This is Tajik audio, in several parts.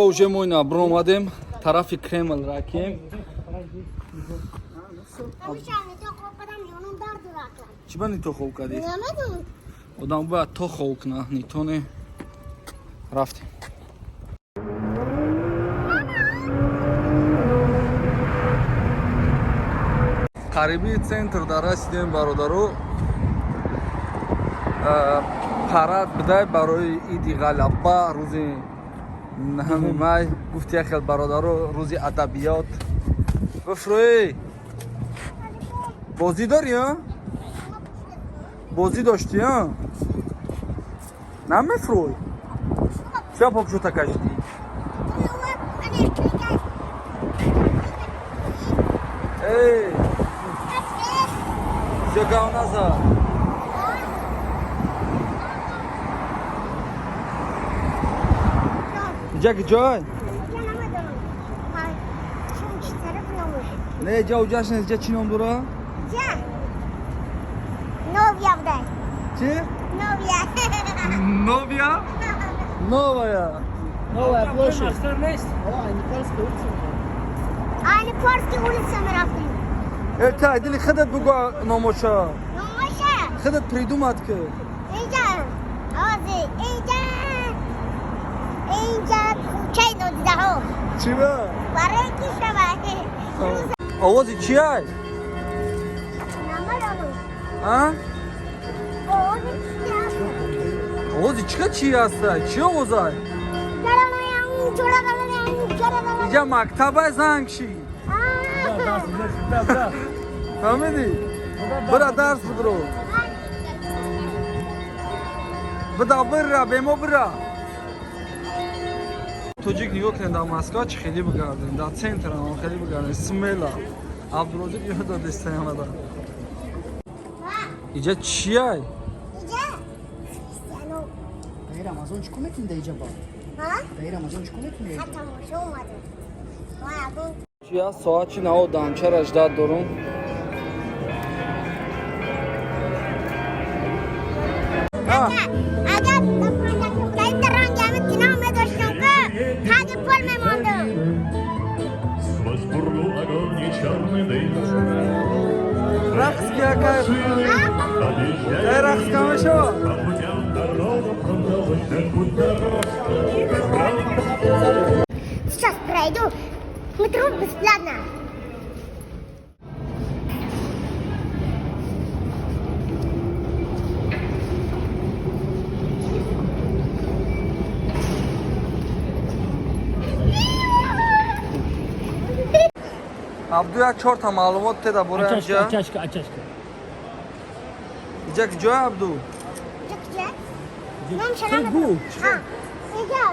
Уже мо ина биромадем тарафи Кремл ракем. Чӣ ба нито хоб кардӣ? Одам бояд то хоб кунад, нито не. Рафтем. Қариби центр дар расидем, бародаро. Парад бидай барои Иди Ғалаба, рӯзи 9 май. Гуфти як хел бародаро, рӯзи адабиёт. Бифрӯй, бозӣ дорӣ, а? Бозӣ доштӣ, а? Намефрӯй? Ча попшута кашидӣ? Эй, всё, гав назад. Иҷа ҷой? Не, иҷа уҷаш нест, иҷа чӣ ном дора? Новия будай. Чӣ? Новия. Новия? Новая. Новая площадь. Ани Парский улица мерафтем. Э, та, дили худат бугӯ номоша. Номоша. Худат придумать ки. Инҷа. Ози, инҷа. Инҷа кӯчаи нодидаҳо. Чӣ ба? Барои ки шава? Овози чи ай? Намадонам. А? Овози чи аст? Овози чӣ чи аста? Чӣ овозай? Иҷа мактабай, занг ши. Фаҳмидӣ? Бира, дарс бидро. Бира, бира, бемо бира. Тоҷик, нигоҳ кунед, дар Москва чӣ хеле бигардем, дар центр ам хеле бигардем, смело. Абдурозиқ ёд додестаямада. Иҷа чи ай? Иҷа Христиано. Даи Рамазон чӣ кор мекунӣ дар иҷа ба? Ҳа? Даи Рамазон чӣ кор мекунӣ дар иҷа? Тамошо омадем. Вай, абу. Чи аст? Соат чи нао данчара ждать дорум. А, Агар дар панҷакӣ будаим, дар ранги ҳамин кино медоштам, ки таги пул мемондам. Сквозь бургу огонь и черный дым. Рақс ки акай. Подъезжай Эй, рақс кам мешава? по путям дорогам фронтовым, как будто рост. Сейчас пройду. Метро бесплатно. Абду, як чорта маълумот теда бораи Ачашка, инҷа. ачашка, ачашка. Иҷа ки ҷой, Абду? Инҷа куҷа? Ном шанам. Гу. Ҳа. Инҷа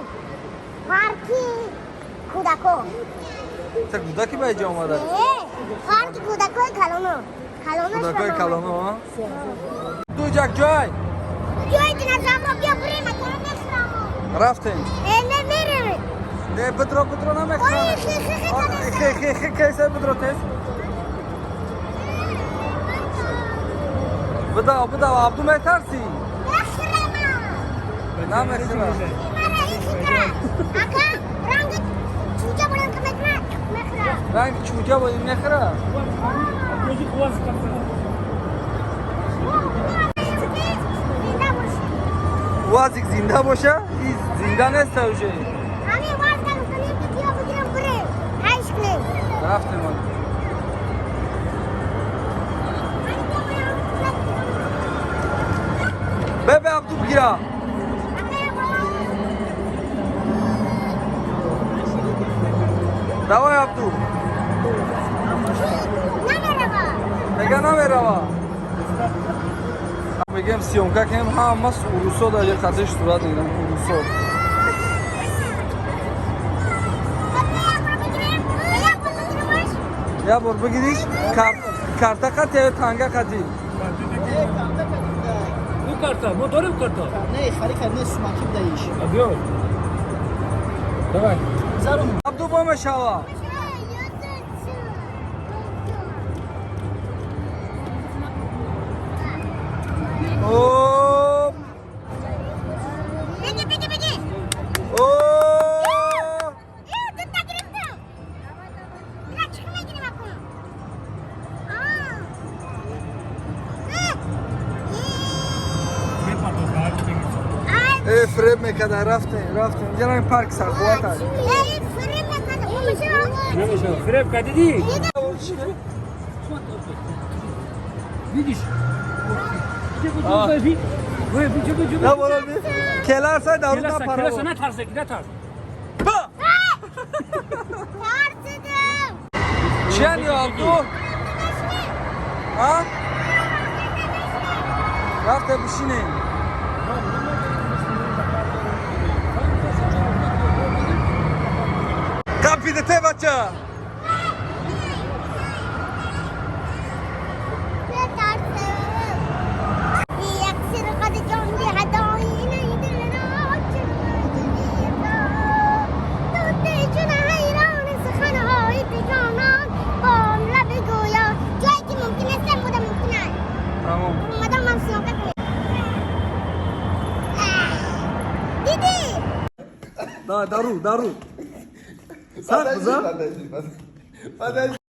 парки кӯдако. Та кӯдаки ба иҷа омада? Не, парки кӯдакои калоно. Калоно. Кӯдакои калоно, а? Абду, иҷа ҷой? Ҷои динозавро биё бирем, акара мехӯрам. Рафтем. Э, не мерем. Не, бидро, бидро, намехӯрам. Ой, хе, хе, хе, Хе, хе, хе, кайса, бидро тез. Бидав, бидав, Абду, метарсӣ? Мехӯрам. Намехӯрам. Мара ин хикра. Ака, ранги чӯҷа бурем ки мекунад, мехӯрам. Ранги чӯҷа бо ин мехӯра? Ози қувват кафта. Зинда бошӣ. Уазик зинда боша? И зинда неста уже. Ҳамин вазка гуфтанем, ки биё бигирем, бирем. Ҳайш кунем. Рафтем. Оли. Бебе, Абду, бигира. Давай, Абду. Намерава. Мега намерава. Мегем, съёмка кунем, ҳама урусо дар як хатиш сурат мегирам, урусо. Як бор бигиремаш. Як бор бигириш, карта қати ё танга қати? Ну карта, мо дорем карта. Не, хари хари не, сумаки даиш. Биё. Давай. Зарум. Абду, бо мешава. Оп! Беги, беги, беги. О! мекарда, рафтем, рафтем. Ҷараи парк Саховат аст. Эй, фиреб мекарда. Намешава. Фиреб кардидӣ? Видишь? На бола би. Келар сай дару на Келаса, пара. келаса, натарсе, натарс. Тарсидим. Чиян ё Абду? А? Рафте бишинем. Капиде те бача. ترسیدم. یک سرقت جان بی هدایی حیران سخنهای جانان با لب گویا جایی که ممکن است بودم ممکن است. Тамом. اومدم من سیاقت کنم. دیدی؟ Да, дару, дару. Сар биза? Подожди, подожди.